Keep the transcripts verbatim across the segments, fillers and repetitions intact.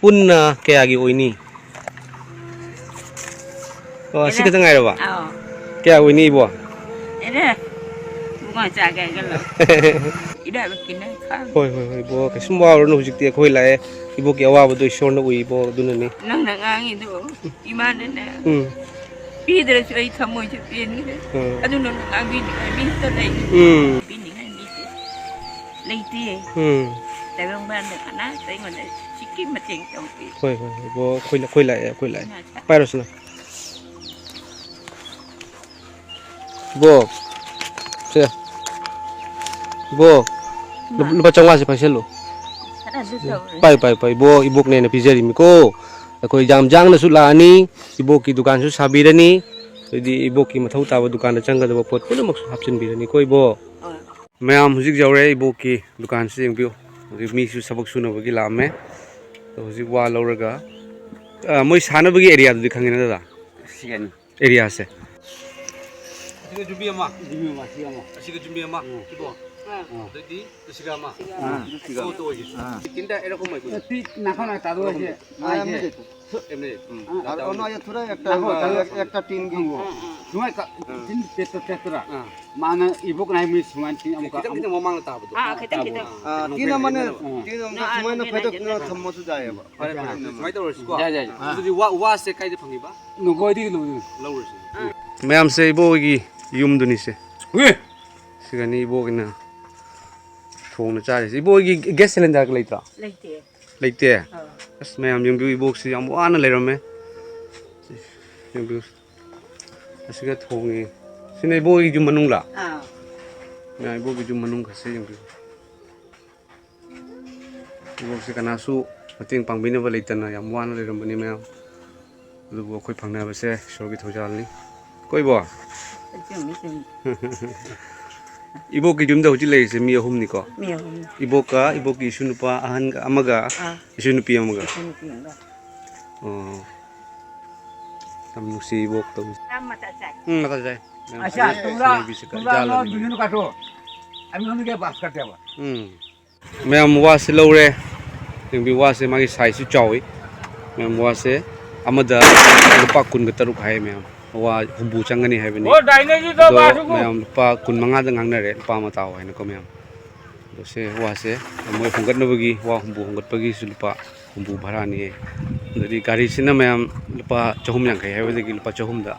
ꯄꯨꯟꯅ ꯀꯌꯥꯒꯤ ꯑꯣꯏꯅꯤ? ꯑꯣ, ꯁꯤ ꯈꯛꯇ ꯉꯥꯏꯔꯕ? ꯑꯥꯎ꯫ ꯀꯌꯥ ꯑꯣꯏꯅꯤ, ꯏꯕꯣ? ꯑꯦꯔꯦ, ꯏꯕꯨꯡꯉꯣ ꯆꯥꯒꯦ ꯍꯥꯏꯒꯜꯂꯣ꯫ ꯏꯔꯥꯏꯕꯛꯀꯤꯅꯦ ꯈꯪ꯫ ꯍꯣꯏ, ꯍꯣꯏ, ꯍꯣꯏ, ꯏꯕꯣ, ꯀꯩꯁꯨꯝ ꯋꯥꯔꯨꯔꯅꯨ, ꯍꯧꯖꯤꯛꯇꯤ ꯑꯩꯈꯣꯏ ꯂꯥꯛꯑꯦ꯫ ꯏꯕꯣꯛꯀꯤ ꯑꯋꯥꯕꯗꯣ ꯏꯁꯣꯔꯅ ꯎꯏ, ꯏꯕꯣ, ꯑꯗꯨꯅꯅꯤ꯫ ꯅꯪꯅ ꯉꯥꯡꯉꯤꯗꯣ ꯏꯃꯥꯅꯅꯦ꯫ ꯎꯝ꯫ ꯄꯤꯗ꯭ꯔꯁꯨ ꯑꯩ ꯊꯃꯣꯏꯁꯦ ꯄꯦꯟꯈ꯭ꯔꯦ꯫ ꯎꯝ꯫ ꯑꯗꯨꯅ ꯉꯥꯡꯕꯤꯅꯤꯡꯉꯥꯏ ꯃꯤ ꯑꯝꯇ ꯂꯩꯇꯦ꯫ ꯎꯝ꯫ ꯄꯤꯅꯤꯡꯉꯥꯏ ꯃꯤꯁꯦ ꯂꯩꯇꯦ꯫ ꯎꯝ꯫ ꯇꯥꯏꯕꯪꯄꯥꯟꯗ ꯀꯅꯥꯁꯨ ꯑꯩꯉꯣꯟꯗ ꯁꯤꯛꯀꯤ ꯃꯇꯦꯡ ꯇꯧꯕꯤ꯫ ꯍꯣꯏ, ꯍꯣꯏ, ꯍꯣꯏ, ꯏꯕꯣ, ꯑꯩꯈꯣꯏ, ꯑꯩꯈꯣꯏ ꯂꯥꯛꯑꯦ, ꯑꯩꯈꯣꯏ ꯂꯥꯛꯑꯦ꯫ ꯏꯃꯥ ꯁꯥ- ꯄꯥꯏꯔꯣꯁꯤꯅ꯫ ꯏꯕꯣ, ꯁꯦ꯫ ꯏꯕꯣ, ꯂꯨ-, ꯂꯨꯄꯥ ꯆꯥꯝꯃꯉꯥꯁꯦ ꯄꯥꯏꯁꯜꯂꯨ꯫ ꯈꯔꯁꯨ ꯇꯧꯔꯦ꯫ ꯄꯥꯏ, ꯄꯥꯏ, ꯄꯥꯏ꯫ ꯏꯕꯣ, ꯏꯕꯣꯛꯅꯦꯅ ꯄꯤꯖꯔꯤꯃꯤꯀꯣ꯫ ꯑꯩꯈꯣꯏ ꯌꯥꯝ ꯌꯥꯡꯅꯁꯨ ꯂꯥꯛꯑꯅꯤ, ꯏꯕꯣꯛꯀꯤ ꯗꯨꯀꯥꯟꯁꯨ ꯁꯥꯕꯤꯔꯅꯤ, ꯑꯗꯩꯗꯤ ꯏꯕꯣꯛꯀꯤ ꯃꯊꯧ ꯇꯥꯕ ꯗꯨꯀꯥꯟꯗ ꯆꯪꯒꯗꯕ ꯄꯣꯠ ꯄꯨꯝꯅꯃꯛꯁꯨ ꯍꯥꯞꯆꯤꯟꯕꯤꯔꯅꯤꯀꯣ, ꯏꯕꯣ꯫ ꯍꯣꯏ꯫ ꯃꯌꯥꯝ ꯍꯧꯖꯤꯛ ꯌꯧꯔꯦ ꯏꯕꯣꯛꯀꯤ ꯗꯨꯀꯥꯟꯁꯤ ꯌꯦꯡꯕꯤꯌꯨ꯫ ꯍꯧꯖꯤꯛ ꯃꯤꯁꯨ ꯊꯕꯛ ꯁꯨꯅꯕꯒꯤ ꯂꯥꯛꯑꯝꯃꯦ꯫ ꯑꯗꯣ ꯍꯧꯖꯤꯛ ꯋꯥ ꯂꯧꯔꯒ, ꯑ, ꯃꯣꯏ ꯁꯥꯟꯅꯕꯒꯤ ꯑꯦꯔꯤꯌꯥꯗꯨꯗꯤ ꯈꯪꯉꯦꯅ, ꯗꯗꯥ? ꯁꯤꯒꯅꯤ꯫ ꯑꯦꯔꯤꯌꯥꯁꯦ꯫ ꯑꯁꯤꯒ ꯌꯨꯝꯕꯤ ꯑꯃ꯫ ꯌꯨꯝꯕꯤ ꯑꯃ, ꯁꯤ ꯑꯃ꯫ ꯑꯁꯤꯒ ꯌꯨꯝꯕꯤ ꯑꯃ꯫ ꯎꯝ꯫ ꯁꯤꯕꯣ꯫ ꯑꯥ꯫ ꯑꯗꯩꯗꯤ ꯑꯁꯤꯒ ꯑꯃ꯫ ꯑꯥ, ꯑꯗꯨ ꯁꯤꯒ꯫ ꯑꯣ, ꯇꯣ ꯑꯣꯏꯒꯦ꯫ ꯑꯥ꯫ ꯇꯤꯟꯗ ꯑꯦꯔꯣꯀꯣ ꯃꯥꯏ ꯀꯣ꯫ ꯇꯤ ꯅꯥꯈꯣ ꯅꯥ ꯇꯥꯗꯣ ꯑꯣꯏꯁꯦ꯫ ꯑꯥ, ꯃꯥꯏꯁꯦ꯫ ꯑꯦꯝ ꯑꯦ ꯂꯩ꯫ ꯑꯥ꯫ ꯑꯗꯣ ꯑꯣ, ꯅꯣꯏ ꯊꯣꯔꯛ ꯑꯦꯛꯇ ꯅꯥꯈꯣ, ꯇꯥꯗꯣ ꯑꯦꯛꯇ ꯇꯤꯟꯒꯤ꯫ ꯑꯥ, ꯑꯥ꯫ ꯁꯨꯃꯥꯏ ꯀ-, ꯑꯥ꯫ ꯇꯤꯟ ꯄꯦꯠꯇ ꯄꯦꯠꯇꯔꯥ꯫ ꯑꯥ꯫ ꯃꯥꯅ ꯏꯕꯣꯛꯅ ꯍꯥꯏ ꯃꯤ ꯁꯨꯃꯥꯏꯅ ꯇꯤꯟ ꯑꯃꯨꯛꯀ ꯈꯤꯇꯪ ꯈꯤꯇꯪ ꯃꯃꯥꯡꯗ ꯇꯥꯕꯗꯣ꯫ ꯑꯥ, ꯈꯤꯇꯪ ꯈꯤꯇꯪ꯫ ꯑꯥ, ꯇꯤꯟ ꯑꯃꯅ, ꯑꯥ꯫ ꯇꯤꯟ ꯑꯃ ꯑꯥ, ꯁꯨꯃꯥꯏꯅ ꯑꯥ, ꯐꯩꯗꯣꯛꯇꯨꯅ ꯑꯥ꯫ ꯊꯝꯃꯁꯨ ꯌꯥꯏꯑꯕ꯫ ꯐꯔꯦ, ꯐꯔꯦ꯫ ꯁꯨꯃꯥꯏꯅ ꯇꯧꯔꯁꯤꯀꯣ꯫ ꯌꯥꯏ, ꯌꯥꯏ꯫ ꯑꯥ꯫ ꯑꯗꯨꯗꯤ ꯋꯥ, ꯋꯥꯁꯦ ꯀꯥꯏꯗ ꯐꯪꯉꯤꯕ? ꯅꯈꯣꯏꯗꯒꯤ ꯂꯧꯗꯣꯏꯅꯤ꯫ ꯂꯧꯔꯁꯤ꯫ ꯃꯌꯥꯝꯁꯦ ꯏꯕꯣ ꯍꯣꯏꯒꯤ ꯌꯨꯝꯗꯨꯅꯤꯁꯦ꯫ ꯍꯣꯏ꯫ ꯁꯤꯒꯅꯤ ꯏꯕꯣꯒꯤꯅ ꯊꯣꯡꯅ ꯆꯥꯔꯤꯁꯦ꯫ ꯏꯕꯣꯒꯤ ꯒ꯭ꯌꯥꯁ ꯁꯤꯂꯤꯟꯗꯔꯒ ꯂꯩꯇ꯭ꯔꯣ? ꯂꯩꯇꯦ꯫ ꯂꯩꯇꯦ? ꯑꯥ꯫ ꯑꯁ, ꯃꯌꯥꯝ ꯌꯦꯡꯕꯤꯌꯨ, ꯏꯕꯣꯛꯁꯤ ꯌꯥꯝ ꯋꯥꯅ ꯂꯩꯔꯝꯃꯦ꯫ ꯌꯦꯡꯕꯤꯌꯨ꯫ ꯑꯁꯤꯒ ꯊꯣꯡꯉꯤ꯫ ꯁꯤꯅ ꯏꯕꯣꯒꯤ ꯌꯨꯝ ꯃꯅꯨꯡꯂꯥ? ꯑꯥ꯫ ꯃꯌꯥꯝ ꯏꯕꯣꯒꯤ ꯌꯨꯝ ꯃꯅꯨꯡꯒꯁꯦ ꯌꯦꯡꯕꯤꯌꯨ꯫ ꯏꯕꯣꯛꯁꯦ ꯀꯅꯥꯁꯨ ꯃꯇꯦꯡ ꯄꯥꯡꯕꯤꯅꯕ ꯂꯩꯇꯅ ꯌꯥꯝ ꯋꯥꯅ ꯂꯩꯔꯝꯕꯅꯤ ꯃꯌꯥꯝ꯫ ꯑꯗꯨꯕꯨ ꯑꯩꯈꯣꯏ ꯐꯪꯅꯕꯁꯦ ꯏꯁꯣꯔꯒꯤ ꯊꯧꯖꯥꯜꯅꯤ꯫ ꯀꯣ ꯏꯕꯣ? ꯆꯨꯝꯃꯤ, ꯆꯨꯝꯃꯤ꯫ ꯏꯕꯣꯛꯀꯤ ꯌꯨꯝꯗ ꯍꯧꯖꯤꯛ ꯂꯩꯔꯤꯁꯦ ꯃꯤ ꯑꯍꯨꯝꯅꯤꯀꯣ? ꯃꯤ ꯑꯍꯨꯝ꯫ ꯏꯕꯣꯛꯀ, ꯏꯕꯣꯛꯀꯤ ꯏꯁꯨ ꯅꯨꯄꯥ ꯑꯍꯟꯒ ꯑꯃꯒ, ꯑꯥ꯫ ꯏꯁꯨ ꯅꯨꯄꯤ ꯑꯃꯒ꯫ ꯏꯁꯨ ꯅꯨꯄꯤ ꯑꯃꯒ꯫ ꯑꯣ꯫ ꯌꯥꯝ ꯅꯨꯡꯁꯤ ꯏꯕꯣꯛ ꯇꯧꯔꯤꯁꯦ꯫ ꯌꯥꯝ ꯃꯇꯥ ꯆꯥꯏ꯫ ꯎꯝ, ꯃꯇꯥ ꯆꯥꯏ꯫ ꯌꯥꯝ ꯑꯁꯥ, ꯐꯖꯅ ꯇꯨꯝꯕ꯭ꯔꯥ, ꯁꯦꯟꯅꯕꯤꯁꯦ, ꯇꯨꯝꯕ꯭ꯔꯥ, ꯏꯆꯥ ꯅꯣ ꯂꯣꯏꯅ꯫ ꯕꯤꯖꯨꯅ ꯀꯥꯇꯣ꯫ ꯑꯃꯤ ꯍꯣꯝ ꯀꯦ ꯕꯥꯁ ꯀꯥꯇꯦꯕ꯫ ꯎꯝ꯫ ꯃꯌꯥꯝ ꯋꯥꯁꯤ ꯂꯧꯔꯦ꯫ ꯌꯦꯡꯕꯤꯌꯨ, ꯋꯥꯁꯦ ꯃꯥꯒꯤ sizeꯁꯨ ꯆꯥꯎꯋꯤ꯫ ꯃꯌꯥꯝ, ꯋꯥꯁꯦ ꯑꯃꯗ ꯂꯨꯄꯥ ꯀꯨꯟꯒ ꯇꯔꯨꯛ ꯍꯥꯏ, ꯃꯌꯥꯝ꯫ ꯋꯥ ꯍꯨꯝꯐꯨ ꯆꯪꯒꯅꯤ ꯍꯥꯏꯕꯅꯤ꯫ ꯑꯣ, ꯗꯥꯏꯅꯦꯒꯤꯗꯣ ꯑꯗꯣ ꯃꯥꯁꯨ ꯃꯌꯥꯝ, ꯂꯨꯄꯥ ꯀꯨꯟ ꯃꯉꯥꯗ ꯉꯥꯡꯅꯔꯦ, ꯂꯨꯄꯥ ꯑꯃ ꯇꯥꯎ ꯍꯥꯏꯅꯀꯣ, ꯃꯌꯥꯝ꯫ ꯑꯗꯣ ꯁꯦ ꯋꯥꯁꯦ ꯃꯣꯏ ꯍꯣꯡꯒꯠꯅꯕꯒꯤ, ꯋꯥ ꯍꯨꯝꯐꯨ ꯍꯣꯡꯒꯠꯄꯒꯤꯁꯨ ꯂꯨꯄꯥ ꯍꯨꯝꯐꯨ ꯚꯔꯥꯅꯤꯌꯦ꯫ ꯑꯗꯨꯗꯤ ꯒꯥꯔꯤꯁꯤꯅ, ꯃꯌꯥꯝ, ꯂꯨꯄꯥ ꯆꯍꯨꯝ ꯌꯥꯡꯈꯩ ꯍꯥꯏꯕꯗꯒꯤ ꯂꯨꯄꯥ ꯆꯍꯨꯝꯗ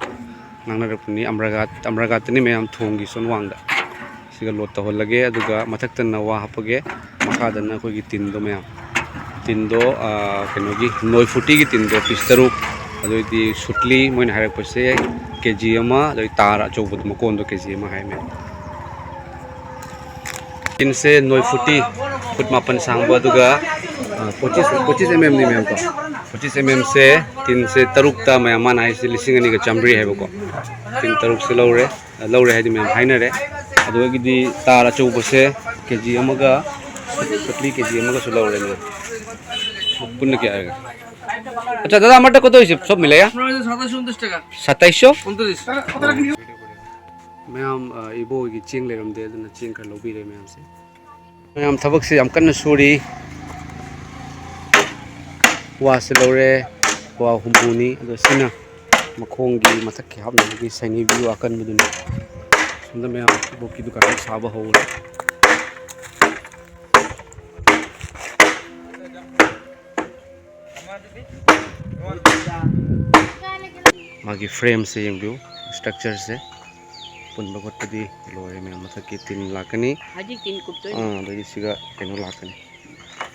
ꯉꯥꯡꯅꯔꯛꯄꯅꯤ꯫ ꯑꯃꯔꯥꯒꯥꯠ, ꯑꯃꯔꯥꯒꯥꯠꯇꯅꯤ, ꯃꯌꯥꯝ, ꯊꯣꯡꯒꯤ ꯁꯣꯟꯋꯥꯡꯗ꯫ ꯁꯤꯒ load ꯇꯧꯍꯜꯂꯒꯦ, ꯑꯗꯨꯒ ꯃꯊꯛꯇꯅ ꯋꯥ ꯍꯥꯞꯄꯒꯦ, ꯃꯈꯥꯗꯅ ꯑꯩꯈꯣꯏꯒꯤ ꯇꯤꯟꯗꯣ, ꯃꯌꯥꯝ꯫ ꯇꯤꯟꯗꯣ, ꯑꯥ, ꯀꯩꯅꯣꯒꯤ ꯅꯣꯏ ꯐꯨꯇꯤꯒꯤ ꯇꯤꯟꯗꯣ piece ꯇꯔꯨꯛ, ꯑꯗꯨꯑꯣꯏꯗꯤ ꯁꯨꯠꯂꯤ ꯃꯣꯏꯅ ꯍꯥꯏꯔꯛꯄꯁꯦ ꯀꯦ ꯖꯤ ꯑꯃ, ꯑꯗꯩ ꯇꯥꯔ ꯑꯆꯧꯕꯗꯣ ꯃꯀꯣꯟꯗꯣ ꯀꯦ ꯖꯤ ꯑꯃ ꯍꯥꯏ, ꯃꯌꯥꯝ꯫ ꯇꯤꯟꯁꯦ ꯅꯣꯏ ꯐꯨꯇꯤ, ꯐꯨꯠ ꯃꯥꯄꯟ ꯁꯥꯡꯕ, ꯑꯗꯨꯒ, ꯑ, ꯄꯣꯆꯤꯁ, ꯄꯣꯆꯤꯁ ꯑꯦꯝ ꯑꯦꯝꯅꯤ, ꯃꯌꯥꯝ, ꯀꯣ꯫ ꯄꯣꯆꯤꯁ ꯑꯦꯝ ꯑꯦꯝꯁꯦ, ꯇꯤꯟꯁꯦ ꯇꯔꯨꯛꯇ, ꯃꯌꯥꯝ, ꯃꯥꯅ ꯍꯥꯏꯁꯦ ꯂꯤꯁꯤꯡ ꯑꯅꯤꯒ ꯆꯥꯝꯃꯔꯤ ꯍꯥꯏꯕꯀꯣ꯫ ꯇꯤꯟ ꯇꯔꯨꯛꯁꯦ ꯂꯧꯔꯦ, ꯑ, ꯂꯧꯔꯦ ꯍꯥꯏꯗꯤ, ꯃꯌꯥꯝ, ꯍꯥꯏꯅꯔꯦ꯫ ꯑꯗꯨꯗꯒꯤꯗꯤ ꯇꯥꯔ ꯑꯆꯧꯕꯁꯦ ꯀꯦ ꯖꯤ ꯑꯃꯒ ꯁꯨꯛꯂꯤ ꯀꯦ ꯖꯤ ꯑꯃꯒꯁꯨ ꯂꯧꯔꯦ, ꯃꯌꯥꯝ꯫ ꯄꯨꯟꯅ ꯀꯌꯥ ꯑꯣꯏꯔꯒꯦ? ꯑꯠꯆꯥ, ꯗꯥꯗꯥ, ꯑꯃꯔ ꯇ ꯀꯣꯗꯣ ꯏꯁꯦ ꯁꯣꯞ ꯃꯤꯂꯦꯒꯥ? ꯁꯥꯇꯥꯏꯁ ꯁꯣ? ꯎꯟꯇ꯭ꯔꯤꯁ꯫ ꯃꯌꯥꯝ, ꯑ, ꯏꯕꯣꯒꯤ ꯆꯦꯡ ꯂꯩꯔꯝꯗꯦ, ꯑꯗꯨꯅ ꯆꯦꯡ ꯈꯔ ꯂꯧꯕꯤꯔꯦ ꯃꯌꯥꯝꯁꯦ꯫ ꯃꯌꯥꯝ ꯊꯕꯛꯁꯦ ꯌꯥꯝ ꯀꯟꯅ ꯁꯨꯔꯤ꯫ ꯋꯥꯁꯦ ꯂꯧꯔꯦ, ꯋꯥ ꯍꯨꯝꯐꯨꯅꯤ꯫ ꯑꯗꯣ ꯁꯤꯅ ꯃꯈꯣꯡꯒꯤ ꯃꯊꯛꯀꯤ ꯍꯥꯞꯅꯕꯒꯤ ꯁꯩꯅꯤꯕꯤ ꯋꯥ ꯀꯟꯕꯗꯨꯅꯤ꯫ ꯁꯣꯝꯗ ꯃꯌꯥꯝ ꯏꯕꯣꯛꯀꯤ ꯗꯨꯀꯥꯟ ꯁꯥꯕ ꯍꯧꯔꯦ꯫ ꯃꯥꯒꯤ frameꯁꯦ ꯌꯦꯡꯕꯤꯌꯨ, structureꯁꯦ꯫ ꯄꯨꯟꯕ ꯈꯣꯠꯄꯗꯤ ꯂꯣꯏꯔꯦ ꯃꯌꯥꯝ꯫ ꯃꯊꯛꯀꯤ ꯇꯤꯟ ꯂꯥꯛꯀꯅꯤ꯫ ꯍꯧꯖꯤꯛ ꯇꯤꯟ ꯀꯨꯞꯇꯣꯏꯅꯤ꯫ ꯑꯥ, ꯑꯗꯒꯤ ꯁꯤꯒ ꯀꯩꯅꯣ ꯂꯥꯛꯀꯅꯤ,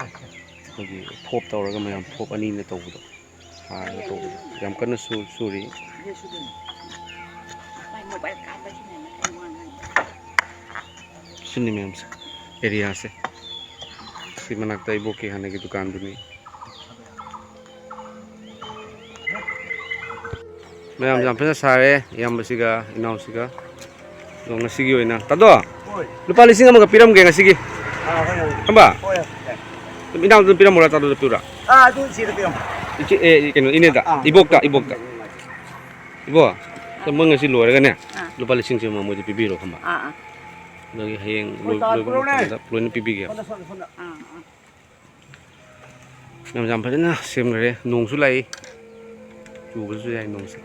ꯑꯩꯈꯣꯏꯒꯤ ꯐꯣꯞ ꯇꯧꯔꯒ ꯃꯌꯥꯝ, ꯐꯣꯞ ꯑꯅꯤꯅ ꯇꯧꯕꯗꯣ, ꯍꯥꯏꯔꯒ ꯇꯧꯕꯗꯣ꯫ ꯌꯥꯝ ꯀꯟꯅ ꯁꯨ-, ꯁꯨꯔꯤ꯫ ꯁꯤꯗꯁꯨ ꯑꯗꯨꯝ꯫ ꯃꯥꯏ mobile ꯀꯥꯞꯄꯁꯤꯅꯅꯦ ꯑꯩ ꯋꯥ ꯉꯥꯡꯉꯤ꯫ ꯁꯤꯅꯤ ꯃꯌꯥꯝꯁꯦ, areaꯁꯦ꯫ ꯁꯤ ꯃꯅꯥꯛꯇ ꯏꯕꯣꯛꯀꯤ ꯍꯥꯟꯅꯒꯤ ꯗꯨꯀꯥꯟꯗꯨꯅꯤ꯫ ꯃꯌꯥꯝ ꯌꯥꯝ ꯐꯖꯅ ꯁꯥꯔꯦ, ꯏꯌꯥꯝꯕꯁꯤꯒ ꯏꯅꯥꯎꯁꯤꯒ꯫ ꯑꯗꯣ ꯉꯁꯤꯒꯤ ꯑꯣꯏꯅ, ꯇꯥꯗꯣ, ꯍꯣꯏ꯫ ꯂꯨꯄꯥ ꯂꯤꯁꯤꯡ ꯑꯃꯒ ꯄꯤꯔꯝꯒꯦ ꯉꯁꯤꯒꯤ꯫ ꯑꯥ, ꯍꯣꯏ, ꯍꯣꯏ꯫ ꯈꯪꯕ? ꯍꯣꯏ, ꯍꯣꯏ꯫ ꯑꯗꯨꯝ ꯏꯅꯥꯎꯗ ꯑꯗꯨꯝ ꯄꯤꯔꯝꯃꯣꯔꯥ, ꯇꯥꯗꯣꯗ ꯄꯤꯌꯨꯔꯥ? ꯑꯥ, ꯑꯗꯨ ꯁꯤꯗ ꯄꯤꯔꯝꯃꯣ꯫ ꯏꯆꯦ, ꯑꯦ, ꯀꯩꯅꯣ, ꯏꯅꯦꯗ, ꯑꯥ, ꯏꯕꯣꯛꯇ, ꯍꯣꯏ, ꯏꯕꯣꯛꯇ꯫ ꯍꯣꯏ, ꯍꯣꯏ꯫ ꯏꯕꯣ, ꯑꯗꯣ ꯃꯣꯏ ꯉꯁꯤ ꯂꯣꯏꯔꯒꯅꯦ, ꯑꯥ꯫ ꯂꯨꯄꯥ ꯂꯤꯁꯤꯡꯁꯦ ꯑꯃ ꯃꯣꯏꯗ ꯄꯤꯕꯤꯔꯣ, ꯈꯪꯕ? ꯑꯥ, ꯑꯥ꯫ ꯑꯗꯒꯤ ꯍꯌꯦꯡ ꯍꯣꯏ, ꯂꯣꯏ-, ꯂꯣꯏꯕ ꯇꯥꯟꯊꯣꯔꯛꯎꯅꯦ꯫ ꯃꯇꯝꯗ ꯂꯣꯏꯅ ꯄꯤꯕꯤꯒꯦ꯫ ꯁꯣꯝꯗ, ꯁꯣꯝꯗ, ꯁꯣꯝꯗ꯫ ꯑꯥ, ꯑꯥ꯫ ꯃꯌꯥꯝ ꯌꯥꯝ ꯐꯖꯅ ꯁꯦꯝꯈ꯭ꯔꯦ꯫ ꯅꯣꯡꯁꯨ ꯂꯥꯛꯏ, ꯆꯨꯕꯁꯨ ꯌꯥꯏ ꯅꯣꯡꯁꯦ꯫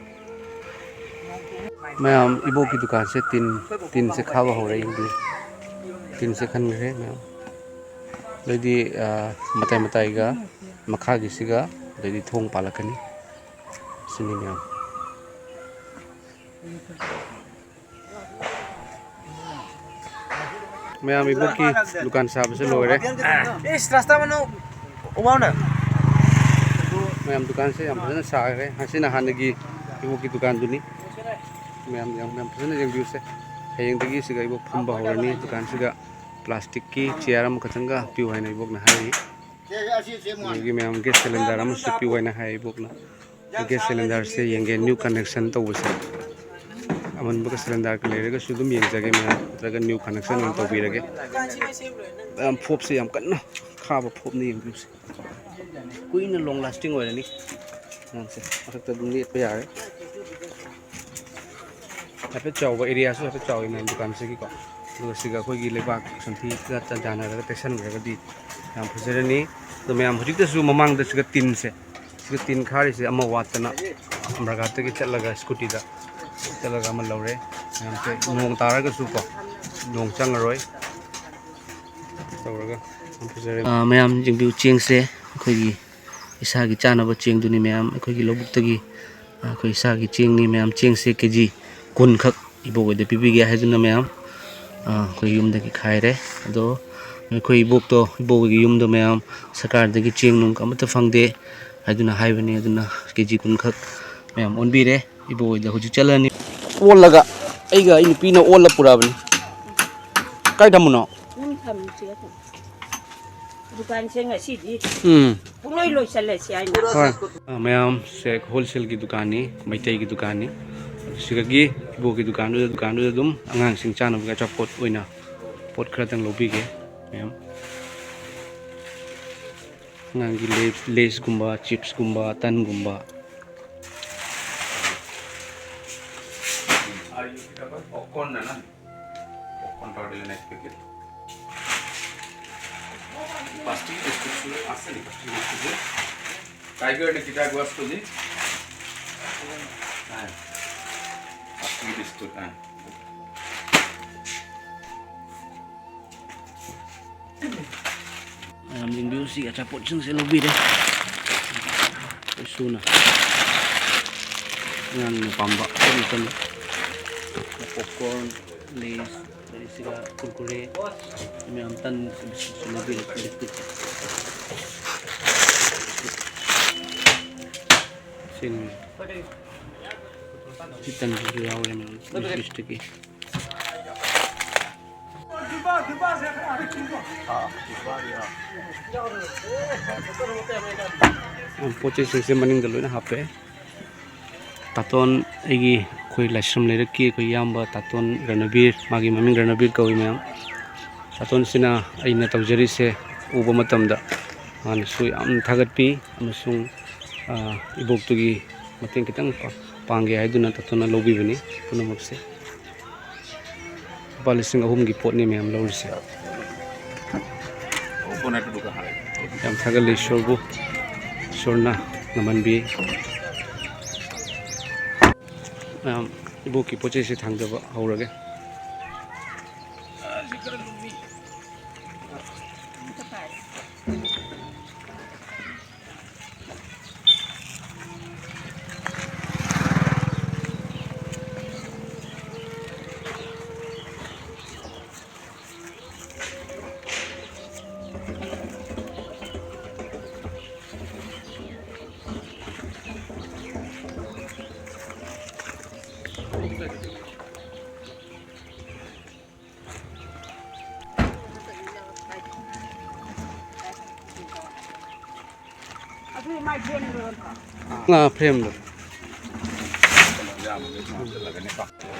ꯃꯌꯥꯝ, ꯏꯕꯣꯛꯀꯤ ꯗꯨꯀꯥꯟꯁꯦ ꯇꯤꯟ, ꯇꯤꯟꯁꯦ ꯈꯥꯕ ꯍꯧꯔꯦ꯫ ꯌꯦꯡꯕꯤꯌꯨ, ꯇꯤꯟꯁꯦ ꯈꯟꯈ꯭ꯔꯦ ꯃꯌꯥꯝ꯫ ꯑꯗꯩꯗꯤ, ꯑ, ꯃꯇꯥꯏ ꯃꯇꯥꯏꯒ ꯃꯈꯥꯒꯤꯁꯤꯒ, ꯑꯗꯩꯗꯤ ꯊꯣꯡ ꯄꯥꯜꯂꯛꯀꯅꯤ꯫ ꯁꯤꯅꯤ ꯃꯌꯥꯝ꯫ ꯃꯌꯥꯝ, ꯏꯕꯣꯛꯀꯤ ꯗꯨꯀꯥꯟ ꯁꯥꯕꯁꯦ ꯂꯣꯏꯔꯦ꯫ ꯏꯁ, ꯔꯥꯁꯇꯥ ꯃꯅꯨ, ꯎꯕꯥꯎꯅ꯫ ꯃꯌꯥꯝ, ꯗꯨꯀꯥꯟꯁꯦ ꯌꯥꯝ ꯐꯖꯅ ꯁꯥꯈ꯭ꯔꯦ꯫ ꯑꯁꯤꯅ ꯍꯥꯟꯅꯒꯤ ꯏꯕꯣꯛꯀꯤ ꯗꯨꯀꯥꯟꯗꯨꯅꯤ꯫ ꯃꯌꯥꯝ, ꯌꯥꯝ, ꯌꯥꯝ ꯐꯖꯅ ꯌꯦꯡꯕꯤꯌꯨꯁꯦ꯫ ꯍꯌꯦꯡꯗꯒꯤ ꯁꯤꯒ ꯏꯕꯣꯛ ꯐꯝꯕ ꯍꯧꯔꯅꯤ ꯗꯨꯀꯥꯟꯁꯤꯗ꯫ ꯄ꯭ꯂꯥꯁꯇꯤꯛꯀꯤ ꯆꯤꯌꯥꯔ ꯑꯃꯈꯛꯇꯪꯒ ꯄꯤꯌꯨ ꯍꯥꯏꯅ ꯏꯕꯣꯛꯅ ꯍꯥꯏꯔꯤ꯫ ꯑꯗꯒꯤ ꯃꯌꯥꯝ, ꯒ꯭ꯌꯥꯁ ꯁꯤꯂꯤꯟꯗꯔ ꯑꯃꯁꯨ ꯄꯤꯌꯨ ꯍꯥꯏꯅ ꯍꯥꯏ ꯏꯕꯣꯛꯅ꯫ ꯒ꯭ꯌꯥꯁ ꯁꯤꯂꯤꯟꯗꯔꯁꯦ ꯌꯦꯡꯒꯦ, ꯅ꯭ꯌꯨ ꯀꯅꯦꯛꯁꯟ ꯇꯧꯕꯁꯦ꯫ ꯑꯃꯟꯕꯒ ꯁꯤꯂꯤꯟꯗꯔꯒ ꯂꯩꯔꯒꯁꯨ ꯑꯗꯨꯝ ꯌꯦꯡꯖꯒꯦ ꯃꯌꯥꯝ, ꯅꯠꯇ꯭ꯔꯒ ꯅ꯭ꯌꯨ ꯀꯅꯦꯛꯁꯟ ꯑꯣꯏꯅ ꯇꯧꯕꯤꯔꯒꯦ꯫ ꯃꯌꯥꯝ, ꯐꯣꯞꯁꯦ ꯌꯥꯝ ꯀꯟꯅ ꯈꯥꯕ ꯐꯣꯞꯅ, ꯌꯦꯡꯕꯤꯌꯨꯁꯦ꯫ ꯀꯨꯏꯅ ꯂꯣꯡ ꯂꯥꯁꯇꯤꯡ ꯑꯣꯏꯔꯅꯤ꯫ ꯃꯌꯥꯝꯁꯦ ꯃꯊꯛꯇ ꯑꯗꯨꯝ ꯂꯦꯞꯄ ꯌꯥꯔꯦ꯫ ꯍꯥꯏꯐꯦꯠ ꯆꯥꯎꯕ ꯑꯦꯔꯤꯌꯥꯁꯨ ꯍꯥꯏꯐꯦꯠ ꯆꯥꯎꯋꯤ ꯃꯌꯥꯝ ꯗꯨꯀꯥꯟꯁꯤꯒꯤꯀꯣ꯫ ꯑꯗꯨꯒ ꯁꯤꯒ ꯑꯩꯈꯣꯏꯒꯤ ꯂꯩꯕꯥꯛ ꯁꯟꯊꯤꯒ ꯆꯥꯟꯅꯔꯒ ꯇꯩꯁꯟꯈ꯭ꯔꯒꯗꯤ ꯌꯥꯝ ꯐꯖꯔꯅꯤ꯫ ꯑꯗꯣ ꯃꯌꯥꯝ, ꯍꯧꯖꯤꯛꯇꯁꯨ ꯃꯃꯥꯡꯗ ꯁꯤꯒ ꯇꯤꯟꯁꯦ, ꯁꯤꯒ ꯇꯤꯟ ꯈꯥꯔꯤꯁꯦ ꯑꯃ ꯋꯥꯠꯇꯅ ꯑꯃꯔꯒꯥꯠꯇꯒꯤ ꯆꯠꯂꯒ ꯁ꯭ꯀꯨꯇꯤꯗ ꯆꯠꯂꯒ ꯑꯃ ꯂꯧꯔꯦ꯫ ꯃꯌꯥꯝꯁꯦ ꯅꯣꯡ ꯇꯥꯔꯒꯁꯨꯀꯣ, ꯅꯣꯡ ꯆꯪꯉꯔꯣꯏ꯫ ꯇꯧꯔꯒ ꯌꯥꯝ ꯐꯖꯔꯦ꯫ ꯑꯥ, ꯃꯌꯥꯝ ꯌꯦꯡꯕꯤꯌꯨ, ꯆꯦꯡꯁꯦ ꯑꯩꯈꯣꯏꯒꯤ ꯏꯁꯥꯒꯤ ꯆꯥꯅꯕ ꯆꯦꯡꯗꯨꯅꯤ ꯃꯌꯥꯝ꯫ ꯑꯩꯈꯣꯏꯒꯤ ꯂꯧꯕꯨꯛꯇꯒꯤ, ꯑꯩꯈꯣꯏ ꯏꯁꯥꯒꯤ ꯆꯦꯡꯅꯤ ꯃꯌꯥꯝ꯫ ꯆꯦꯡꯁꯦ ꯀꯦ ꯖꯤ ꯀꯨꯟꯈꯛ ꯏꯕꯣꯛ ꯍꯣꯏꯗ ꯄꯤꯕꯤꯒꯦ ꯍꯥꯏꯗꯨꯅ ꯃꯌꯥꯝ, ꯑꯩꯈꯣꯏ ꯌꯨꯝꯗꯒꯤ ꯈꯥꯏꯔꯦ꯫ ꯑꯗꯣ ꯑꯩꯈꯣꯏ ꯏꯕꯣꯛꯇꯣ, ꯏꯕꯣꯛ ꯍꯣꯏꯒꯤ ꯌꯨꯝꯗꯣ ꯃꯌꯥꯝ, ꯁꯔꯀꯥꯔꯗꯒꯤ ꯆꯦꯡ ꯅꯨꯡ ꯑꯃꯠꯇ ꯐꯪꯗꯦ ꯍꯥꯏꯗꯨꯅ ꯍꯥꯏꯕꯅꯤ꯫ ꯑꯗꯨꯅ ꯀꯦ ꯖꯤ ꯀꯨꯟꯈꯛ ꯃꯌꯥꯝ ꯑꯣꯟꯕꯤꯔꯦ꯫ ꯏꯕꯣꯛ ꯍꯣꯏꯗ ꯍꯧꯖꯤꯛ ꯆꯠꯂꯅꯤ꯫ ꯑꯣꯜꯂꯒ ꯑꯩꯒ ꯑꯩ ꯅꯨꯄꯤꯅ ꯑꯣꯜꯂ ꯄꯨꯔꯛꯑꯕꯅꯤ꯫ ꯀꯥꯏ ꯊꯝꯃꯨꯅꯣ? ꯅꯪ ꯊꯝꯃꯤꯁꯦ꯫ ꯗꯨꯀꯥꯟꯁꯦ ꯉꯁꯤꯗꯤ ꯎꯝ꯫ ꯄꯨꯡꯂꯣꯏ ꯂꯣꯏꯁꯜꯂꯁꯤ ꯍꯥꯏꯅ꯫ ꯍꯣꯏ꯫ ꯑ, ꯃꯌꯥꯝ, ꯁꯦ ꯍꯣꯜꯁꯦꯜꯒꯤ ꯗꯨꯀꯥꯟꯅꯤ, ꯃꯩꯇꯩꯒꯤ ꯗꯨꯀꯥꯟꯅꯤ꯫ ꯁꯤꯗꯒꯤ ꯏꯕꯣꯛꯀꯤ ꯗꯨꯀꯥꯟꯗꯨꯗ, ꯗꯨꯀꯥꯟꯗꯨꯗ ꯑꯗꯨꯝ ꯑꯉꯥꯡꯁꯤꯡ ꯆꯥꯅꯕꯒꯤ ꯑꯆꯥꯄꯣꯠ ꯑꯣꯏꯅ ꯄꯣꯠ ꯈꯔꯇꯪ ꯂꯧꯕꯤꯒꯦ ꯃꯌꯥꯝ꯫ ꯑꯉꯥꯡꯒꯤ less, ꯂꯦꯁꯀꯨꯝꯕ, ꯆꯤꯞꯁꯀꯨꯝꯕ, ꯇꯟꯒꯨꯝꯕ꯫ Popcorn na na? Popcorn powder na packet. Plastic biscuit ꯁꯨ ꯍꯥꯞꯆꯜꯂꯤ, plastic biscuit ꯁꯨ꯫ Tiger ꯅ ꯈꯤꯇꯪ wash ꯇꯧꯅꯤ꯫ ꯑꯥ꯫ Plastic biscuit, ꯑꯥ꯫ ꯃꯌꯥꯝ ꯌꯦꯡꯕꯤꯌꯨ, ꯁꯤꯒꯤ ꯑꯆꯥꯄꯣꯠꯁꯤꯡꯁꯦ ꯂꯧꯕꯤꯔꯦ꯫ ꯑꯩꯈꯣꯏ ꯁꯨꯅ ꯑꯉꯥꯡꯅ ꯄꯥꯝꯕ ꯃꯈꯜ ꯃꯈꯜ꯫ Popcorn, Lays, ꯑꯗꯩ ꯁꯤꯒ ꯀꯨꯔꯀꯨꯔꯦ, ꯃꯌꯥꯝ ꯇꯟ, ꯕꯤꯁꯀꯤꯠꯁꯨ ꯂꯧꯕꯤꯔꯦ꯫ ꯁꯤꯅꯤ꯫ ꯁꯤ ꯇꯟꯁꯤꯁꯨ ꯌꯥꯎꯔꯦ ꯃꯌꯥꯝ, ꯕꯤꯁꯀꯤꯠꯇꯒꯤ꯫ ꯄꯣꯠ ꯆꯩꯁꯤꯡꯁꯦ ꯃꯅꯤꯡꯗ ꯂꯣꯏꯅ ꯍꯥꯞꯄꯦ꯫ ꯇꯥꯇꯣꯟ, ꯑꯩꯒꯤ, ꯑꯩꯈꯣꯏ ꯂꯥꯏꯁ꯭ꯔꯝ ꯂꯩꯔꯛꯀꯤ ꯑꯩꯈꯣꯏ ꯏꯌꯥꯝꯕ ꯇꯥꯇꯣꯟ ꯔꯅꯕꯤꯔ, ꯃꯥꯒꯤ ꯃꯃꯤꯡ ꯔꯅꯕꯤꯔ ꯀꯧꯏ ꯃꯌꯥꯝ꯫ ꯇꯥꯇꯣꯟꯁꯤꯅ ꯑꯩꯅ ꯇꯧꯖꯔꯤꯁꯦ ꯎꯕ ꯃꯇꯝꯗ ꯃꯥꯅꯁꯨ ꯌꯥꯝ ꯊꯥꯒꯠꯄꯤ ꯑꯃꯁꯨꯡ, ꯑ, ꯏꯕꯣꯛꯇꯨꯒꯤ ꯃꯇꯦꯡ ꯈꯤꯇꯪ ꯄꯥ-, ꯄꯥꯡꯒꯦ ꯍꯥꯏꯗꯨꯅ ꯇꯥꯇꯣꯟꯅ ꯂꯧꯕꯤꯕꯅꯤ ꯄꯨꯝꯅꯃꯛꯁꯦ꯫ ꯂꯨꯄꯥ ꯂꯤꯁꯤꯡ ꯑꯍꯨꯝꯒꯤ ꯄꯣꯠꯅꯤ ꯃꯌꯥꯝ ꯂꯧꯔꯤꯁꯦ꯫ ꯌꯥꯝ ꯊꯥꯒꯠꯂꯤ ꯏꯁꯣꯔꯕꯨ, ꯏꯁꯣꯔꯅ ꯉꯝꯍꯟꯕꯤ꯫ ꯃꯌꯥꯝ ꯏꯕꯣꯛꯀꯤ ꯄꯣꯠ ꯆꯩꯁꯦ ꯊꯥꯡꯖꯕ ꯍꯧꯔꯒꯦ꯫ ꯑꯗꯨꯗꯤ ꯃꯥꯏ ꯐ꯭ꯔꯦꯝꯗꯣ ꯌꯣꯟꯊꯣꯛ꯫ ꯉꯥ ꯐ꯭ꯔꯦꯝꯗꯣ꯫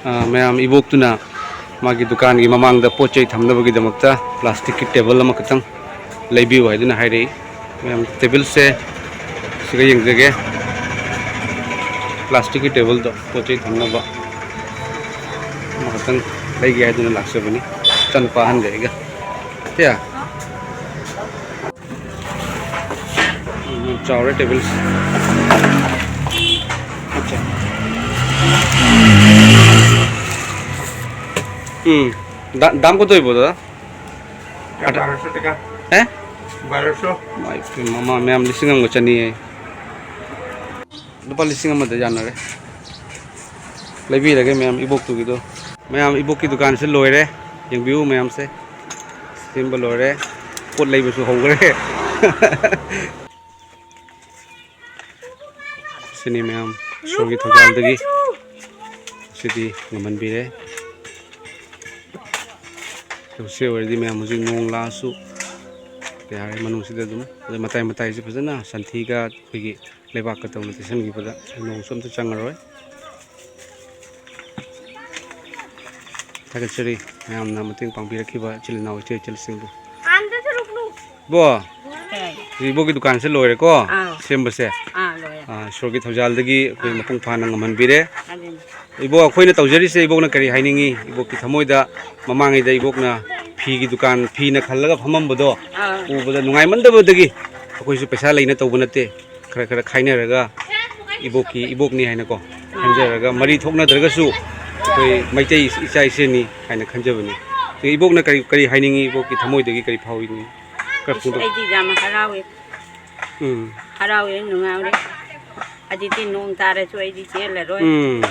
ꯑꯥ, ꯃꯌꯥꯝ ꯏꯕꯣꯛꯇꯨꯅ ꯃꯥꯒꯤ ꯗꯨꯀꯥꯟꯒꯤ ꯃꯃꯥꯡꯗ ꯄꯣꯠ ꯆꯩ ꯊꯝꯅꯕꯒꯤꯗꯃꯛꯇ ꯄ꯭ꯂꯥꯁꯇꯤꯛꯀꯤ ꯇꯦꯕꯜ ꯑꯃꯈꯛꯇꯪ ꯂꯩꯕꯤꯌꯨ ꯍꯥꯏꯗꯨꯅ ꯍꯥꯏꯔꯛꯏ꯫ ꯃꯌꯥꯝ ꯇꯦꯕꯜꯁꯦ ꯁꯤꯒ ꯌꯦꯡꯖꯒꯦ꯫ ꯄ꯭ꯂꯥꯁꯇꯤꯛꯀꯤ ꯇꯦꯕꯜꯗꯣ ꯄꯣꯠ ꯆꯩ ꯊꯝꯅꯕ ꯑꯃꯈꯛꯇꯪ ꯂꯩꯒꯦ ꯍꯥꯏꯗꯨꯅ ꯂꯥꯛꯆꯕꯅꯤ꯫ ꯏꯆꯥꯅꯨꯄꯥ ꯑꯍꯟꯒ ꯑꯩꯒ꯫ ꯇꯦ꯫ ꯆꯥꯎꯔꯦ ꯇꯦꯕꯜꯁꯦ꯫ ꯑꯠꯆꯥ꯫ ꯎꯝ꯫ ꯗꯥ-, ꯗꯥꯝ ꯀꯗꯣꯏꯕꯣ, ꯗꯥꯗꯥ? ꯀꯌꯥ, ꯕꯥꯔꯣꯁꯣ ꯇꯀꯥ꯫ ꯑꯦ? ꯕꯥꯔꯣꯁꯣ꯫ ꯃꯥꯏ ꯄꯦꯝꯃ, ꯃꯌꯥꯝ ꯂꯤꯁꯤꯡ ꯑꯃꯒ ꯆꯅꯤ ꯍꯥꯏ꯫ ꯂꯨꯄꯥ ꯂꯤꯁꯤꯡ ꯑꯃꯗ ꯌꯥꯅꯔꯦ꯫ ꯂꯩꯕꯤꯔꯒꯦ ꯃꯌꯥꯝ ꯏꯕꯣꯛꯇꯨꯒꯤꯗꯣ꯫ ꯃꯌꯥꯝ ꯏꯕꯣꯛꯀꯤ ꯗꯨꯀꯥꯟꯁꯦ ꯂꯣꯏꯔꯦ꯫ ꯌꯦꯡꯕꯤꯌꯨ ꯃꯌꯥꯝꯁꯦ꯫ ꯁꯦꯝꯕ ꯂꯣꯏꯔꯦ꯫ ꯄꯣꯠ ꯂꯩꯕꯁꯨ ꯍꯧꯈ꯭ꯔꯦ꯫ ꯁꯤꯅꯤ ꯃꯌꯥꯝ ꯏꯁꯣꯔꯒꯤ ꯊꯧꯖꯥꯜꯗꯒꯤ ꯁꯤꯗꯤ ꯉꯝꯍꯟꯕꯤꯔꯦ꯫ ꯁꯤ ꯑꯣꯏꯔꯗꯤ ꯃꯌꯥꯝ ꯍꯧꯖꯤꯛ ꯅꯣꯡ ꯂꯥꯛꯑꯁꯨ ꯀꯩ ꯍꯥꯏꯔꯦ, ꯃꯅꯨꯡꯁꯤꯗ ꯑꯗꯨꯝ ꯑꯗꯩ ꯃꯇꯥꯏ ꯃꯇꯥꯏꯁꯤ ꯐꯖꯅ ꯁꯟꯊꯤꯒ ꯑꯩꯈꯣꯏꯒꯤ ꯂꯩꯕꯥꯛꯀ ꯇꯧꯅ ꯇꯩꯁꯟꯈꯤꯕꯗ ꯅꯣꯡꯁꯨ ꯑꯝꯇ ꯆꯪꯉꯔꯣꯏ꯫ ꯊꯥꯒꯠꯆꯔꯤ ꯃꯌꯥꯝꯅ ꯃꯇꯦꯡ ꯄꯥꯡꯕꯤꯔꯛꯈꯤꯕ ꯏꯆꯤꯜ ꯏꯅꯥꯎ ꯏꯆꯦ ꯏꯆꯜꯁꯤꯡꯕꯨ꯫ ꯕꯣ, ꯀꯩ? ꯍꯧꯖꯤꯛ ꯏꯕꯣꯛꯀꯤ ꯗꯨꯀꯥꯟꯁꯦ ꯂꯣꯏꯔꯦꯀꯣ? ꯑꯥꯎ꯫ ꯁꯦꯝꯕꯁꯦ? ꯑꯥ, ꯂꯣꯏꯔꯦ꯫ ꯑꯥ, ꯏꯁꯣꯔꯒꯤ ꯊꯧꯖꯥꯜꯗꯒꯤ ꯑꯩꯈꯣꯏ ꯑꯥ꯫ ꯃꯄꯨꯡ ꯐꯥꯅ ꯉꯝꯍꯟꯕꯤꯔꯦ꯫ ꯑꯗꯨꯅꯤ꯫ ꯏꯕꯣꯛ, ꯑꯩꯈꯣꯏꯅ ꯇꯧꯖꯔꯤꯁꯦ ꯏꯕꯣꯛꯅ ꯀꯔꯤ ꯍꯥꯏꯅꯤꯡꯉꯤ? ꯏꯕꯣꯛꯀꯤ ꯊꯃꯣꯏꯗ ꯃꯃꯥꯡꯉꯩꯗ ꯏꯕꯣꯛꯅ ꯐꯤꯒꯤ ꯗꯨꯀꯥꯟ, ꯐꯤꯅ ꯈꯜꯂꯒ ꯐꯝꯃꯝꯕꯗꯣ ꯑꯥ꯫ ꯎꯕꯗ ꯅꯨꯡꯉꯥꯏꯃꯟꯗꯕꯗꯒꯤ ꯑꯩꯈꯣꯏꯁꯨ ꯄꯩꯁꯥ ꯂꯩꯅ ꯇꯧꯕ ꯅꯠꯇꯦ꯫ ꯈꯔ ꯈꯔ ꯈꯥꯏꯅꯔꯒ ꯏꯕꯣꯛꯀꯤ, ꯏꯕꯣꯛꯅꯤ ꯍꯥꯏꯅꯀꯣ ꯈꯟꯖꯔꯒ, ꯃꯔꯤ ꯊꯣꯛꯅꯗ꯭ꯔꯒꯁꯨ ꯑꯩꯈꯣꯏ ꯃꯩꯇꯩ ꯏꯆꯥ ꯏꯆꯦꯅꯤ ꯍꯥꯏꯅ ꯈꯟꯖꯕꯅꯤ꯫ ꯑꯗꯨ ꯏꯕꯣꯛꯅ ꯀꯔꯤ, ꯀꯔꯤ ꯍꯥꯏꯅꯤꯡꯉꯤ? ꯏꯕꯣꯛꯀꯤ ꯊꯃꯣꯏꯗꯒꯤ ꯀꯔꯤ ꯐꯥꯎꯏ? ꯈꯔ ꯏꯁ, ꯐꯣꯡꯗꯣꯛ-, ꯑꯩꯗꯤ ꯌꯥꯝ ꯍꯔꯥꯎꯏ꯫ ꯎꯝ꯫ ꯍꯔꯥꯎꯏ, ꯅꯨꯡꯉꯥꯏꯔꯦ꯫ ꯍꯧꯖꯤꯛꯇꯤ ꯅꯣꯡ ꯇꯥꯔꯁꯨ ꯑꯩꯗꯤ ꯆꯦꯜꯂꯔꯣꯏ꯫ ꯎꯝ꯫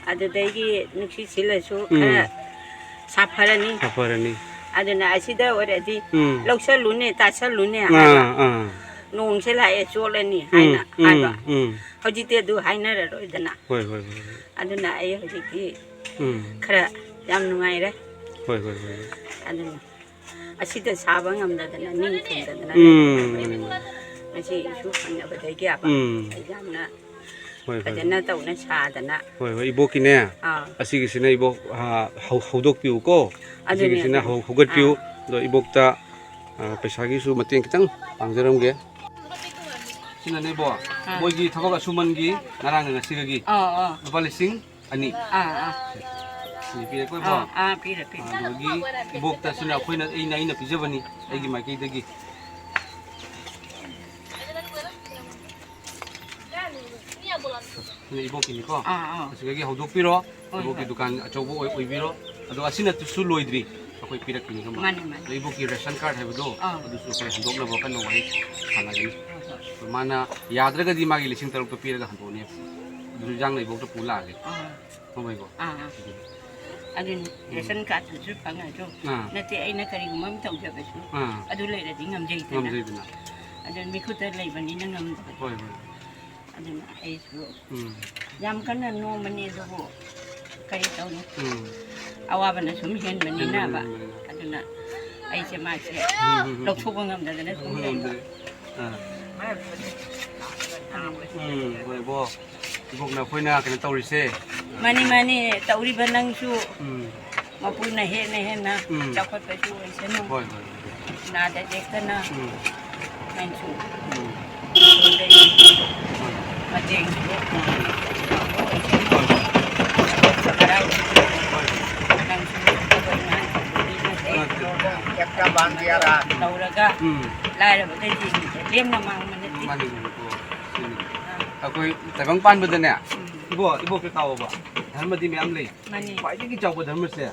ꯑꯗꯨꯗꯒꯤ ꯅꯨꯡꯁꯤꯠ ꯁꯤꯠꯂꯁꯨ ꯎꯝ꯫ ꯈꯔ ꯁꯥꯐꯔꯅꯤ꯫ ꯁꯥꯐꯔꯅꯤ꯫ ꯑꯗꯨꯅ ꯑꯁꯤꯗ ꯑꯣꯏꯔꯗꯤ ꯎꯝ꯫ ꯂꯧꯁꯜꯂꯨꯅꯦ, ꯇꯥꯁꯜꯂꯨꯅꯦ ꯍꯥꯏꯕ꯫ ꯑꯥ, ꯑꯥ꯫ ꯅꯣꯡꯁꯦ ꯂꯥꯛꯑꯦ, ꯆꯣꯠꯂꯅꯤ ꯎꯝ, ꯍꯥꯏꯅ ꯎꯝ, ꯍꯥꯏꯕ꯫ ꯎꯝ꯫ ꯍꯧꯖꯤꯛꯇꯤ ꯑꯗꯨ ꯍꯥꯏꯅꯔꯔꯣꯏꯗꯅ꯫ ꯍꯣꯏ, ꯍꯣꯏ, ꯍꯣꯏ, ꯍꯣꯏ꯫ ꯑꯗꯨꯅ ꯑꯩ ꯍꯧꯖꯤꯛꯇꯤ ꯎꯝ꯫ ꯈꯔ ꯌꯥꯝ ꯅꯨꯡꯉꯥꯏꯔꯦ꯫ ꯍꯣꯏ, ꯍꯣꯏ, ꯍꯣꯏ, ꯍꯣꯏ꯫ ꯑꯗꯨꯅ ꯑꯁꯤꯗ ꯁꯥꯕ ꯉꯝꯗꯗꯅ, ꯅꯤꯡ ꯊꯨꯡꯗꯅ ꯎꯝ, ꯂꯩꯔꯕꯅꯤ꯫ ꯃꯥꯅꯤ, ꯃꯥꯅꯤ꯫ ꯉꯁꯤ ꯏꯁꯨ ꯐꯪꯅꯕꯗꯒꯤ ꯎꯝ꯫ ꯌꯥꯝꯅ ꯍꯣꯏ, ꯍꯣꯏ, ꯐꯖꯅ ꯍꯣꯏ꯫ ꯇꯧꯅ ꯁꯥꯗꯅ꯫ ꯍꯣꯏ, ꯍꯣꯏ, ꯏꯕꯣꯛꯀꯤꯅꯦ꯫ ꯑꯥ꯫ ꯑꯁꯤꯒꯤꯁꯤꯅ ꯏꯕꯣꯛ, ꯑꯥ, ꯍꯧ-, ꯍꯧꯗꯣꯛꯄꯤꯌꯨꯀꯣ꯫ ꯑꯗꯨꯅꯦ, ꯑꯁꯤꯒꯤꯁꯤꯅ ꯑꯗꯨꯅꯦ꯫ ꯍꯧ-, ꯍꯧꯒꯠꯄꯤꯌꯨ꯫ ꯑꯥ꯫ ꯑꯗꯣ ꯏꯕꯣꯛꯇ, ꯑꯥ, ꯄꯩꯁꯥꯒꯤꯁꯨ ꯃꯇꯦꯡ ꯈꯤꯇꯪ ꯄꯥꯡꯖꯔꯝꯒꯦ꯫ ꯁꯤꯅꯅꯦ ꯏꯕꯣꯛ, ꯑꯥ꯫ ꯃꯣꯏꯒꯤ ꯊꯕꯛ ꯑꯁꯨꯃꯟꯒꯤ ꯉꯔꯥꯡꯒ ꯉꯁꯤꯒꯒꯤ ꯑꯥ, ꯑꯥ꯫ ꯂꯨꯄꯥ ꯂꯤꯁꯤꯡ ꯑꯅꯤ꯫ ꯑꯥ, ꯑꯥ꯫ ꯁꯤ ꯄꯤꯔꯦꯀꯣ ꯏꯕꯣꯛ? ꯑꯥ, ꯑꯥ, ꯄꯤꯔꯦ, ꯄꯤꯔꯦ꯫ ꯑꯗꯨꯗꯒꯤ ꯏꯕꯣꯛꯇꯁꯤꯅ ꯑꯩꯈꯣꯏꯅ, ꯑꯩꯅ, ꯑꯩꯅ ꯄꯤꯖꯕꯅꯤ ꯑꯩꯒꯤ ꯃꯥꯏꯀꯩꯗꯒꯤ꯫ ꯏꯕꯣꯛꯀꯤꯅꯤꯀꯣ꯫ ꯑꯥ, ꯑꯥ꯫ ꯑꯁꯤꯗꯒꯤ ꯍꯧꯗꯣꯛꯄꯤꯔꯣ꯫ ꯍꯣꯏ, ꯏꯕꯣꯛꯀꯤ ꯍꯣꯏ꯫ ꯗꯨꯀꯥꯟ ꯑꯆꯧꯕ ꯑꯣꯏ-, ꯑꯣꯏꯕꯤꯔꯣ꯫ ꯑꯗꯣ ꯑꯁꯤꯅꯁꯨ ꯂꯣꯏꯗ꯭ꯔꯤ, ꯑꯩꯈꯣꯏ ꯄꯤꯔꯛꯈꯤꯅꯤ ꯈꯪꯕ꯭ꯔꯥ? ꯃꯥꯅꯦ, ꯃꯥꯅꯦ꯫ ꯑꯗꯣ ꯏꯕꯣꯛꯀꯤ ꯔꯦꯁꯟ ꯀꯥꯔꯗ ꯍꯥꯏꯕꯗꯣ, ꯑꯥ꯫ ꯑꯗꯨꯁꯨ ꯑꯩꯈꯣꯏ ꯍꯟꯗꯣꯛꯅꯕ ꯀꯟꯅ ꯋꯥꯔꯤ ꯁꯥꯟꯅꯒꯅꯤ꯫ ꯍꯣꯏ, ꯍꯣꯏ꯫ ꯑꯗꯣ ꯃꯥꯅ ꯌꯥꯗ꯭ꯔꯒꯗꯤ ꯃꯥꯒꯤ ꯂꯤꯁꯤꯡ ꯇꯔꯨꯛꯇꯣ ꯄꯤꯔꯒ ꯍꯟꯗꯣꯛꯅꯦꯕ꯫ ꯑꯗꯨꯁꯨ ꯏꯟꯖꯥꯡꯅ ꯏꯕꯣꯛꯇ ꯄꯨ ꯂꯥꯛꯑꯒꯦ꯫ ꯑꯥ꯫ ꯈꯪꯕ꯭ꯔꯥ ꯏꯕꯣꯛ? ꯑꯥ, ꯑꯥ꯫ ꯑꯗꯨꯅꯤ꯫ ꯑꯗꯨꯅꯤ꯫ ꯎꯝ꯫ ꯔꯦꯁꯟ ꯀꯥꯔꯗꯇꯨꯁꯨ ꯐꯪꯉꯁꯨ, ꯑꯥ꯫ ꯅꯠꯇꯦ, ꯑꯩꯅ ꯀꯔꯤꯒꯨꯝꯕ ꯑꯃ ꯇꯧꯖꯕꯁꯨ, ꯑꯥ꯫ ꯑꯗꯨ ꯂꯩꯔꯗꯤ ꯉꯝꯖꯩꯗꯅ꯫ ꯉꯝꯖꯩꯗꯅ꯫ ꯑꯗꯨ ꯃꯤꯈꯨꯠꯇ ꯂꯩꯕꯅꯤꯅ ꯉꯝꯗꯕꯗꯣ꯫ ꯍꯣꯏ, ꯍꯣꯏ꯫ ꯑꯗꯨꯅ ꯑꯩꯁꯨ ꯎꯝ꯫ ꯌꯥꯝ ꯀꯟꯅ ꯅꯣꯝꯕꯅꯤ ꯑꯗꯨꯕꯨ ꯀꯔꯤ ꯇꯧꯅꯤ? ꯎꯝ꯫ ꯑꯋꯥꯕꯅ ꯁꯨꯝ ꯍꯦꯟꯕꯅꯤꯅꯕ꯫ ꯍꯦꯟꯕꯅꯤꯅ꯫ ꯑꯗꯨꯅ ꯑꯩꯁꯦ ꯃꯥꯁꯦ ꯎꯝ, ꯎꯝ, ꯎꯝ꯫ ꯂꯧꯊꯣꯛꯄ ꯉꯝꯗꯗꯅ ꯁꯨꯝ ꯂꯩꯕ꯫ ꯉꯝꯗ꯭ꯔꯦ꯫ ꯑꯥ꯫ ꯎꯝ, ꯍꯣꯏ, ꯏꯕꯣꯛ꯫ ꯏꯕꯣꯛꯅ ꯑꯩꯈꯣꯏꯅ ꯀꯩꯅꯣ ꯇꯧꯔꯤꯁꯦ꯫ ꯃꯥꯅꯤ, ꯃꯥꯅꯤ, ꯇꯧꯔꯤꯕ ꯅꯪꯁꯨ ꯎꯝ꯫ ꯃꯄꯨꯅ ꯍꯦꯟꯅ ꯍꯦꯟꯅ ꯎꯝ꯫ ꯆꯥꯎꯈꯠꯄꯁꯨ ꯑꯣꯏꯁꯅꯨ꯫ ꯍꯣꯏ, ꯍꯣꯏ꯫ ꯅꯥꯗ ꯌꯦꯛꯇꯅ ꯎꯝ꯫ ꯅꯪꯁꯨ ꯎꯝ꯫ ꯁꯣꯝꯗꯒꯤ ꯍꯣꯏ꯫ ꯃꯇꯦꯡꯁꯨ ꯎꯝ꯫ ꯍꯣꯏ꯫ ꯍꯔꯥꯎ ꯍꯣꯏ꯫ ꯅꯪꯁꯨ ꯑꯩꯈꯣꯏ ꯑꯉꯥꯡꯁꯤꯡꯗꯨꯒꯤ ꯃꯇꯦꯡ ꯅꯠꯇꯦ꯫ ꯇꯧꯔꯒ ꯎꯝ꯫ ꯂꯥꯏꯔꯕꯗ ꯌꯦꯡꯕꯗ ꯂꯦꯝꯅ ꯃꯥꯡꯕ ꯅꯠꯇꯦ꯫ ꯃꯥꯅꯤ, ꯃꯥꯅꯤ꯫ ꯑꯣ, ꯁꯤꯅꯤ꯫ ꯑꯥ꯫ ꯑꯩꯈꯣꯏ ꯇꯥꯏꯕꯪ ꯄꯥꯟꯕꯗꯅꯦ, ꯎꯝ꯫ ꯏꯕꯣ, ꯏꯕꯣꯛꯇ ꯇꯥꯎꯑꯣꯕ꯫ ꯙꯔꯃꯗꯤ ꯃꯌꯥꯝ ꯂꯩ꯫ ꯃꯥꯅꯤ꯫ ꯈ꯭ꯋꯥꯏꯗꯒꯤ ꯆꯥꯎꯕ ꯙꯔꯃꯁꯦ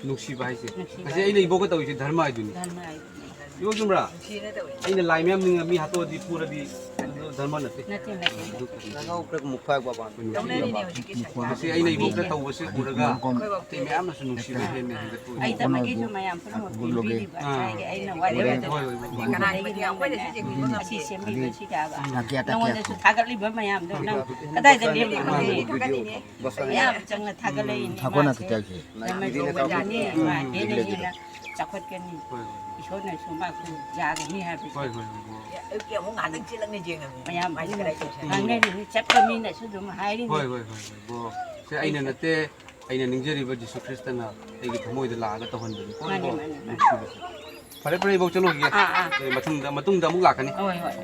ꯅꯨꯡꯁꯤꯕ ꯍꯥꯏꯁꯦ꯫ ꯅꯨꯡꯁꯤꯕ ꯉꯁꯤ ꯑꯩꯅ ꯍꯥꯏꯁꯦ꯫ ꯏꯕꯣꯛꯀ ꯇꯧꯔꯤꯁꯦ ꯙꯔꯃ ꯍꯥꯏꯗꯨꯅꯤ꯫ ꯙꯔꯃ ꯍꯥꯏꯗꯨꯅꯤ꯫ ꯏꯕꯣꯛ ꯆꯨꯝꯕ꯭ꯔꯥ? ꯅꯨꯡꯁꯤꯅ ꯇꯧꯋꯦ꯫ ꯑꯩꯅ ꯂꯥꯏ ꯃꯌꯥꯝ ꯅꯤꯡꯉ ꯃꯤ ꯍꯥꯠꯇꯣꯛꯑꯗꯤ ꯐꯨꯔꯗꯤ ꯑꯗꯨ ꯙꯔꯃ ꯅꯠꯇꯦ꯫ ꯅꯠꯇꯦ, ꯅꯠꯇꯦ, ꯅꯠꯇꯦ꯫ ꯅꯪ ꯍꯧꯈ꯭ꯔꯦ ꯃꯨꯛꯐꯥꯏ ꯕꯕꯥ꯫ ꯇꯧꯅꯔꯤꯅꯦ ꯍꯧꯖꯤꯛꯀꯤ ꯁꯔꯀꯥꯔ꯫ ꯃꯁꯤ ꯑꯩꯅ ꯏꯕꯣꯛꯇ ꯇꯧꯕꯁꯦ ꯎꯔꯒ ꯑꯩꯈꯣꯏ ꯃꯌꯥꯝꯅꯁꯨ ꯅꯨꯡꯁꯤꯕ ꯍꯦꯟꯅ ꯍꯦꯟꯒꯠꯄ ꯑꯣꯏ꯫ ꯑꯩ ꯇꯃꯛꯀꯤꯁꯨ ꯃꯌꯥꯝ ꯄꯨꯝꯅꯃꯛ ꯄꯦꯟꯕꯤꯔꯤꯕ ꯑꯥ꯫ ꯍꯥꯏꯗꯤ ꯑꯩꯅ ꯋꯥꯔꯦꯕ꯫ ꯍꯣꯏ, ꯍꯣꯏ, ꯍꯣꯏ꯫ ꯀꯅꯥꯒꯤ ꯃꯇꯦꯡ ꯑꯩꯈꯣꯏꯅꯁꯨ ꯌꯦꯡꯕꯤꯕ ꯉꯝꯗꯦ꯫ ꯑꯁꯤ ꯁꯦꯝꯕꯤꯕꯁꯤꯗꯕ꯫ ꯇꯥꯀꯤꯌꯥ, ꯇꯥꯀꯤꯌꯥ꯫ ꯅꯉꯣꯟꯗꯁꯨ ꯊꯥꯒꯠꯂꯤꯕ ꯃꯌꯥꯝꯗꯣ ꯅꯪ ꯀꯗꯥꯏꯗ ꯂꯦꯝꯃꯤꯕꯅꯣ? ꯊꯥꯒꯠꯂꯤꯅꯦ꯫ ꯌꯥꯝ ꯆꯪꯅ ꯊꯥꯒꯠꯂꯛꯏꯅꯦ ꯊꯥꯒꯠꯅ ꯃꯥꯁꯦ꯫ ꯀꯩꯗꯧꯁꯦ? ꯌꯥꯝꯅ ꯆꯥꯎꯕꯖꯥꯠꯅꯤ꯫ ꯃꯥ ꯍꯦꯟꯅ ꯍꯦꯟꯅ ꯆꯥꯎꯈꯠꯀꯅꯤ꯫ ꯍꯣꯏ, ꯍꯣꯏ꯫ ꯏꯁꯣꯔꯅꯁꯨ ꯃꯥꯕꯨ ꯌꯥꯒꯅꯤ ꯍꯥꯏꯕꯁꯦ꯫ ꯍꯣꯏ, ꯍꯣꯏ, ꯍꯣꯏ꯫ ꯑꯌꯨꯛꯀꯤ ꯑꯃꯨꯛ ꯉꯥꯏꯍꯥꯛꯇꯪ ꯆꯦꯜꯂꯛꯅꯤ ꯌꯦꯡꯉꯝꯃꯤ꯫ ꯃꯌꯥꯝ ꯃꯥꯏꯁꯦ ꯀꯗꯥꯏ ꯆꯠꯈ꯭ꯔꯦ? ꯉꯥꯡꯅꯔꯤꯅꯤ꯫ ꯆꯠꯄ ꯃꯤꯅꯁꯨ ꯑꯗꯨꯝ ꯍꯥꯏꯔꯤꯅꯤ꯫ ꯍꯣꯏ, ꯍꯣꯏ, ꯍꯣꯏ, ꯍꯣꯏ꯫ ꯕꯣ, ꯁꯦ ꯑꯩꯅ ꯅꯠꯇꯦ, ꯑꯩꯅ ꯅꯤꯡꯖꯔꯤꯕ ꯖꯤꯁꯨ ꯈ꯭ꯔꯤꯁꯇꯅ ꯑꯩꯒꯤ ꯊꯃꯣꯏꯗ ꯂꯥꯛꯑꯒ ꯇꯧꯍꯟꯕꯅꯤꯀꯣ꯫ ꯃꯥꯅꯦ, ꯃꯥꯅꯦ, ꯃꯥꯅꯦ꯫ ꯅꯨꯡꯁꯤꯕꯁꯦ꯫ ꯐꯔꯦ, ꯐꯔꯦ, ꯏꯕꯣꯛ ꯆꯠꯂꯨꯈꯤꯒꯦ꯫ ꯑꯥ, ꯑꯥ꯫ ꯑꯩ ꯃꯊꯪꯗ, ꯃꯇꯨꯡꯗ ꯑꯃꯨꯛ ꯂꯥꯛꯀꯅꯤ꯫ ꯍꯣꯏ, ꯍꯣꯏ꯫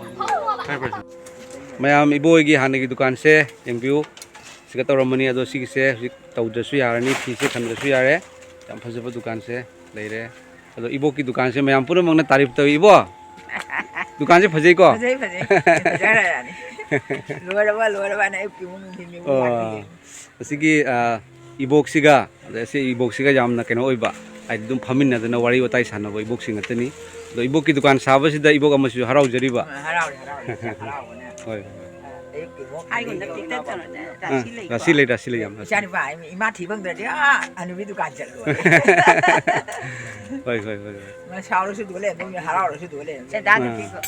ꯐꯔꯦ, ꯐꯔꯦ꯫ ꯃꯌꯥꯝ, ꯏꯕꯣꯏꯒꯤ ꯍꯥꯟꯅꯒꯤ ꯗꯨꯀꯥꯟꯁꯦ ꯌꯦꯡꯕꯤꯌꯨ꯫ ꯁꯤꯒ ꯇꯧꯔꯝꯕꯅꯤ, ꯑꯗꯣ ꯁꯤꯒꯤꯁꯦ ꯍꯧꯖꯤꯛ ꯇꯧꯗ꯭ꯔꯁꯨ ꯌꯥꯔꯅꯤ, ꯐꯤꯁꯦ ꯊꯝꯗ꯭ꯔꯁꯨ ꯌꯥꯔꯦ꯫ ꯌꯥꯝ ꯐꯖꯕ ꯗꯨꯀꯥꯟꯁꯦ ꯂꯩꯔꯦ꯫ ꯑꯗꯣ ꯏꯕꯣꯛꯀꯤ ꯗꯨꯀꯥꯟꯁꯦ ꯃꯌꯥꯝ ꯄꯨꯝꯅꯃꯛꯅ ꯇꯥꯔꯤꯐ ꯇꯧꯏ꯫ ꯏꯕꯣ, ꯗꯨꯀꯥꯟꯁꯦ ꯐꯖꯩꯀꯣ? ꯐꯖꯩ, ꯐꯖꯩ꯫ ꯐꯖꯈ꯭ꯔꯖꯥꯠꯅꯤ꯫ ꯂꯣꯏꯔꯕ, ꯂꯣꯏꯔꯕ ꯍꯥꯏꯅ ꯑꯌꯨꯛꯀꯤ ꯑꯃꯨꯛ ꯅꯨꯡꯊꯤꯟꯒꯤ ꯑꯃꯨꯛ ꯑꯣ꯫ ꯋꯥꯠꯂꯤꯌꯦ꯫ ꯑꯁꯤꯒꯤ ꯑ, ꯏꯕꯣꯛꯁꯤꯒ, ꯑꯗ ꯑꯁꯤ ꯏꯕꯣꯛꯁꯤꯒ ꯌꯥꯝꯅ ꯀꯩꯅꯣ ꯑꯣꯏꯕ, ꯍꯥꯏꯗꯤ ꯑꯗꯨꯝ ꯐꯝꯃꯤꯟꯅꯗꯅ ꯋꯥꯔꯤ ꯋꯥꯇꯥꯏ ꯁꯥꯟꯅꯕ ꯏꯕꯣꯛꯁꯤꯡ ꯉꯥꯛꯇꯅꯤ꯫ ꯑꯗꯣ ꯏꯕꯣꯛꯀꯤ ꯗꯨꯀꯥꯟ ꯁꯥꯕꯁꯤꯗ ꯏꯕꯣꯛ ꯑꯃꯁꯨ ꯍꯔꯥꯎꯖꯔꯤꯕ꯫ ꯍꯔꯥꯎꯔꯦ, ꯍꯔꯥꯎꯔꯦ, ꯏꯆꯦ ꯍꯔꯥꯎꯕꯅꯦ꯫ ꯍꯣꯏ, ꯍꯣꯏ꯫ ꯑꯌꯨꯛꯀꯤ ꯑꯃꯨꯛ ꯍꯥꯏꯒꯨꯝꯗ ꯅꯨꯡꯊꯤꯟꯒꯤ ꯇꯤꯛꯇ ꯑꯃꯨꯛ ꯇꯧꯔꯗꯅ ꯑ, ꯔꯥꯁꯤ ꯂꯩꯀꯣ꯫ ꯔꯥꯁꯤ ꯂꯩ, ꯔꯥꯁꯤ ꯂꯩ ꯌꯥꯝ ꯔꯥꯁꯤ꯫ ꯏꯆꯥꯅꯨꯄꯥ ꯏꯃꯥ ꯊꯤ ꯐꯪꯗ꯭ꯔꯗꯤ ꯑꯥ ꯍꯅꯨꯕꯤ ꯗꯨꯀꯥꯟ ꯆꯠꯂꯣ꯫ ꯍꯣꯏ, ꯍꯣꯏ, ꯍꯣꯏ, ꯍꯣꯏ꯫ ꯃꯥ ꯁꯥꯎꯔꯁꯨ ꯑꯗꯨꯒ ꯂꯩꯔꯝꯗꯣꯏꯅꯤ, ꯍꯔꯥꯎꯔꯁꯨ ꯑꯗꯨꯒ ꯂꯩꯔꯝꯗꯣꯏꯅꯤ꯫ ꯁꯦꯟꯗꯥꯗ ꯑꯥ꯫ ꯄꯤꯕ꯫